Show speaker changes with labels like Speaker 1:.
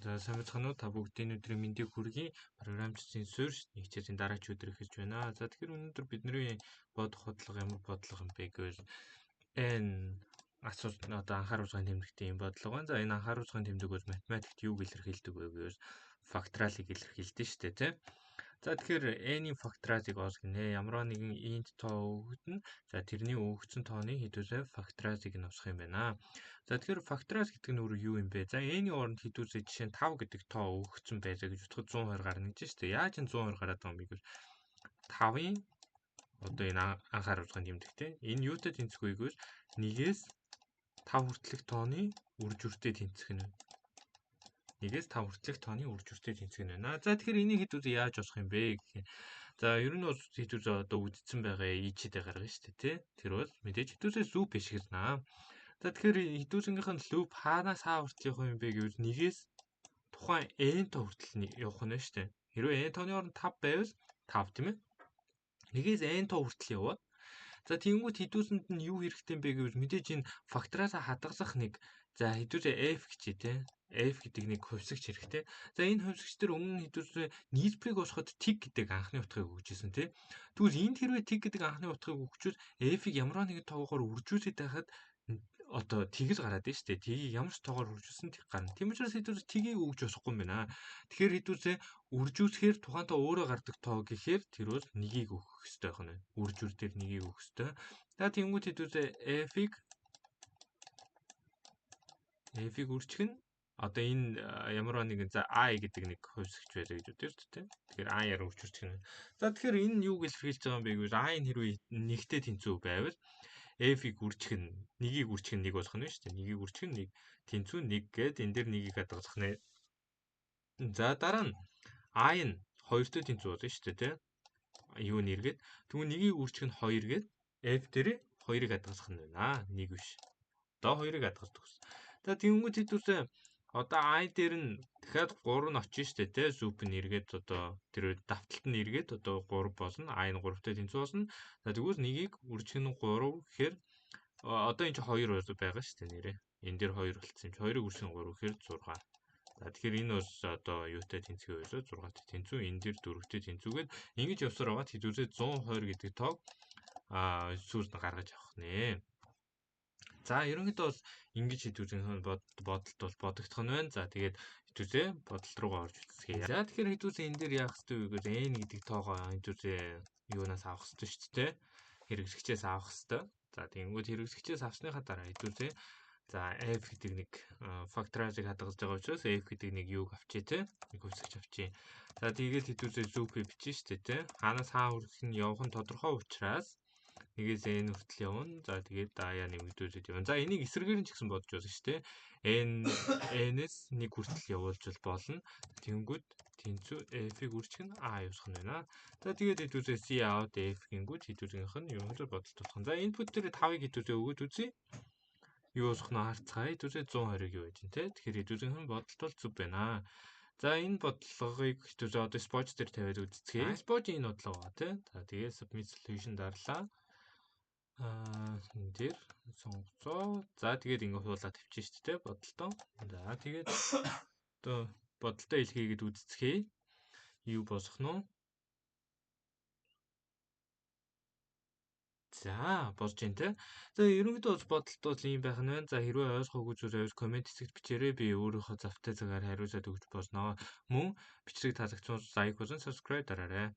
Speaker 1: За, сайн байцгаана уу? Та бүгдийн өдрийн мэндийг хүргэе. Програмчлалын суурь нэг хичээлийн дараач өдөр эхэлж байна. За, тэгэхээр өнөөдөр бидний бодох бодлого ямар бодлого юм бэ гэвэл n асуулт, одоо анхааруулгын тэмдэгтэй юм бодлого байна. За, энэ анхааруулгын тэмдэг бол математикт юуг илэрхийлдэг вэ гэвэл факториалыг илэрхийлдэг шүү дээ, тийм. За, тэгэхээр n-ийн факториалыг олно гинэ. Ямар нэгэн int тоо өгөгдөнө. За, тэрний өгөгдсөн тооны хэдүүлээ факториалыг нь авах юм байна. За, тэгэхээр факториал гэдэг нь өөр юу юм бэ? За, n-ийн оронд хэдүүлээ жишээ нь 5 гэдэг тоо өгөгдсөн байлаа гэж бодоход 120 гарна гэж шүү дээ. Яаж энэ 120 гараад байгаа юм бэ гэвэл 5-ын одоо энэ анхааруулгын тэмдэгтэй. Энэ юутай тэнцэх вэ гэвэл 1-ээс 5 хүртэлх тооны үр жиртэй тэнцэх нь. 1-ээс 5 хүртэлх тооны үр жиртэй тэнцэх нь байна. За, тэгэхээр энийг хэдүүлээ яаж олох юм бэ гэх юм. За, ер нь бол хэдүүлээ одоо үдцсэн байгаа ичтэй гаргана шүү дээ, тий. Тэр бол мэдээж хэдүүлээ loop ашиглана. За, тэгэхээр хэдүүлэнгийнх нь loop хаанаас хаа хүртэл явах юм бэ гэвэл 1-ээс тухайн n тоо хүртэл явах нь шүү дээ. Хэрвээ n тооны оронд 5 байвал 5, тийм ээ. 1-ээс n тоо хүртэл яваад. За, тэгэнгүүт хэдүүлсэнд нь юу хэрэгтэй юм бэ гэвэл мэдээж энэ фактораасаа хадгалах нэг, за, хэдүүлээ f гэжээ, тий. F гэдэг нэг хувьсагч хэрэгтэй. За, энэ хувьсагч дээр өмнө нь хэдүүлээ нийлбэрийг олоход тэг гэдэг анхны утгыг өгч ирсэн, тий. Тэгвэл энд хэрвээ тэг гэдэг анхны утгыг өгчвөл f-ийг ямар нэгэн тоогоор үржүүлээд байхад одоо тэг л гараад байна шүү дээ. Тэгийг ямар ч тоогоор үржүүлсэн тэг гарна. Тийм учраас хэдүүлээ тэгийг өгж болохгүй юм байна. Тэгэхээр хэдүүлээ үржүүлэхээр тухайн тоо өөрөө гардаг тоо гэхээр тэр бол нэгийг өгөх ёстой байх нь. Үржүүр дээр нэгийг өгөх ёстой. За, тэгэнгүүт хэдүүлээ f-ийг үржих нь одоо энэ ямар нэгэн, за, i гэдэг нэг хувьсагч байлаа гэж бодъё шүү дээ. Тэгэхээр i-аар үржүүлчих нь. За, тэгэхээр энэ юуг илэрхийлж байгаа юм бэ гэвэл i нь хэрвээ нэгтэй тэнцүү байвал f-ийг үржих нь нэгийг үржих нь 1 болох нь шүү дээ. Нэгийг үржих нь 1 тэнцүү 1 гээд энэ дээр нэгийг хадгалах нэ. За, дараа нь i нь 2-той тэнцүү болно шүү дээ, тэ. Юу нэргээд тэгвэл нэгийг үржих нь 2 гээд f дээр 2-ыг хадгалах нь байна. 1 биш. Одоо 2-ыг хадгалах гэсэн. За, тэгэнгүүт хэдүүлээ одоо i дээр нь дахиад 3 нь очно шүү дээ, тэ. Loop нь эргээд одоо тэр давталт нь эргээд одоо 3 болно. I нь 3-тай тэнцүү болно. За, тэгвэл нэгийг үржих нь 3 гэхээр одоо энэ чинь 2 байгаа шүү дээ, нэрээ. Энэ дээр 2 болцсон юм чи 2-ыг үржих нь 3 гэхээр 6. За, тэгэхээр энэ бас одоо юутай тэнцэх вэ? 6-тай тэнцүү, энэ дээр 4-тэй тэнцүүгээд ингэж явсаар байгаа хэдүүлээ 120 гэдэг тоог сүүлд нь гаргаж авах нэ. За, ерөнхийдөө бол ингэж хэдүүлэн бодолт бол бодогдох нь байна. За, тэгээд хэдүүлээ бодолт руугаа орж үзье. За, тэгэхээр хэдүүлээ энэ дээр яах ёстой вэ гэвэл n гэдэг тоогоо хэдүүлээ юунаас авах ёстой шүү дээ. Хэрэглэгчээс авах ёстой. За, тэгэнгүүт хэрэглэгчээс авсныхаа дараа хэдүүлээ за f гэдэг нэг факториалыг хадгалж байгаа учраас f гэдэг нэг юуг авчээ, те. Нэг хувьсагч авчээ. За, тэгээд хэдүүлээ loop бичнэ шүү дээ, те. Хаанаас хаа хүрэх нь явах нь тодорхой учраас нэгээс n хүртэл явна. За, тэгээд даяа нэмэгдүүлээд явна. За, энийг эсрэгээр нь ч гэсэн бодож болно шүү дээ. N n-с 1 хүртэл явуулж болно. Тэнгүүд тэнцүү f-ийг үржих нь a явуулах нь байна. За, тэгээд хэдүүлээ c out f гингүүд хэдүүлгийнх нь ерөнхийдөө бодолт болох. За, input дээр 5-ыг хэдүүлээ өгөөд үзье. Юу болох нь харцгаая. Хэдүүлээ 120-ыг юу гэж те. Тэгэхээр хэдүүлгийнх нь бодолт бол зөв байна. За, энэ бодлогыг хэдүүлээ одоо Spoj дээр тавиад үзцгээе. Spoj энэ бодлого ба те. За, тэгээд submit solution дарлаа. Энэ дээр сонгоцоо. За, тэгээд ингэ хуулаа тавьчих шүү дээ бодолтоо. За, тэгээд одоо бодолтоо илгээгээд үзцгээе. Юу босох нь вэ? За, болж байна те. За, ерөнхийдөө бол бодолт бол ийм байх нь байна. За, хэрвээ ойлгоогүй зүйл байвал коммент хэсэгт бичээрэй. Би өөрийнхөө завтай цагаар хариулаад өгч болно. Мөн бичлэг таалагдсан лайк болон subscribe дараарай.